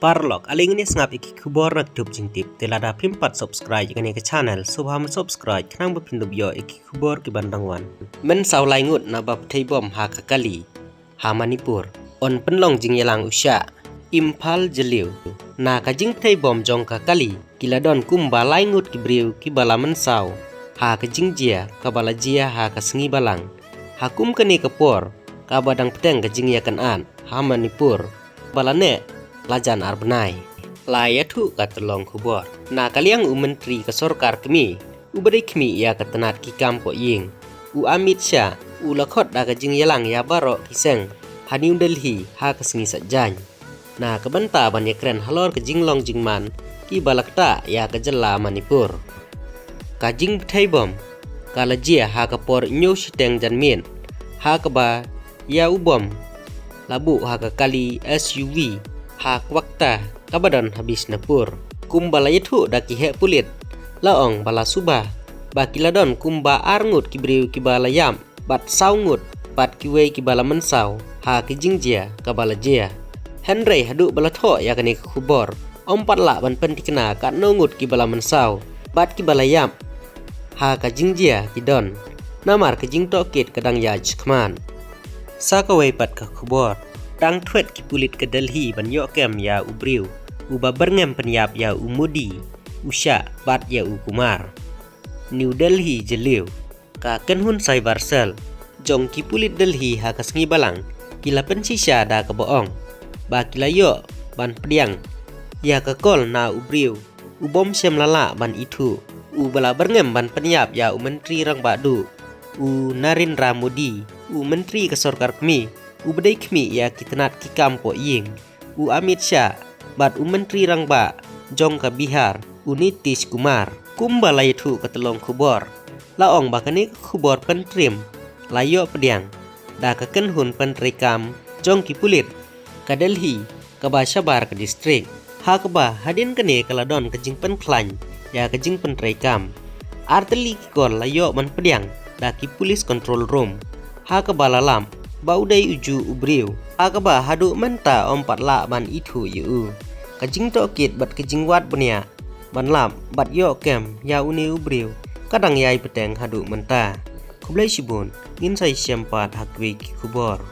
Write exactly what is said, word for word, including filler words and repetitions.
Paralok, ale ngin ïa sngap ïa ki khubor na ka YouTube jingtip. Te lada phim pat subscribe ïa kane ka channel, sngewbha subscribe khnang ba phin dup ïoh ïa ki khubor ki ban dang wan. Mynsaw lai ngut na ba pynthei bom ha ka kali ha Manipur. Yn pynlong jingïalang u shah. Imphal, Jylliew. Na ka jingpynthei bom jong ka kali, ki la don kumba lai ngut ki briew kiba la mynsaw ha ka jingjia kaba la jia ha ka sngi Balang. Ha kum kane ka por, kaba dang bteng ka jingïakynad ha Manipur, ba la neh la jan ar bnai. La ïathuh ka tyllong khubor. Na ka liang u Myntri ka Sorkar Kmie, uba dei khmih ïa ka tnat ki kam pohïing, u Amit Shah, u la khot da ka jingïalang ïa baroh ki seng ha New Delhi ha ka sngi Saitjaiñ, na ka bynta ban ïakren halor ka jinglong jingman kiba la ktah ïa ka jylla Manipur. Ka jingpynthei bom ka la jia ha ka por hynñiew shiteng janmiet, ha kaba ïa u bom la buh ha ka kali S U V ha Kwakta kaba don ha Bishnupur. Kumba la ïathuh da ki heh pulit, la ong ba la suba ba ki la don kumba ar ngut ki briew kiba la ïap, bad saw ngut pat kiwei kiba la mynsaw ha ki jingjia kaba la jia. Hynrei haduh ba la thoh ïa kane ka khubor, ym pat lah ban pynthikna katno ngut kiba la mynsaw bad kiba la ïap ha ka jingjia ki don, namar ka jingtohkit ka dang ïaid shakhmat. Sa kawei pat ka khubor, dang thwet ki pulit ka Delhi ban ïoh kem ïa u briew uba byrngem pynïap ïa u Modi, u Shah bad ïa u Kumar. New Delhi, Jylliew. Ka kynhun Cyber Cell jong ki pulit Delhi ha ka sngi Balang, ki la pynshisha da kaba ong ba ki la ïoh ban pdiang ïa ka call na u briew u bym shym la lah ban ithuh, uba la byrngem ban pynïap ïa u Myntri Rangbah Duh, u Narendra Modi, u Myntri ka Sorkar Kmie, uba dei khmih ïa ki tnat ki kam pohïing, u Amit Shah, bad u Myntri Rangbah jong ka Bihar, u Nitish Kumar. Kumba la ïathuh ka tyllong khubor, la ong ba kane ka khubor pyntrim la ïoh pdiang da ka kynhun pyntreikam jong ki pulit ka Delhi, kaba shabar ka distrik, ha kaba hadien kane ka la don ka jingpynkhlaiñ ïa ka jingpyntreikam. Ar tylli ki call la ïoh ban pdiang da ki Police Control Room, ha kaba la lap ba u dei u juh u briew, ha kaba haduh mynta ym pat lah ban ithuh ïa u. Ka jingtohkit bad ka jingwad bniah ban lap bad ïoh kem ïa une u briew ka dang ïai bteng haduh mynta. Khublei shibun, ngin sa ïashem pat ha kiwei ki khubor.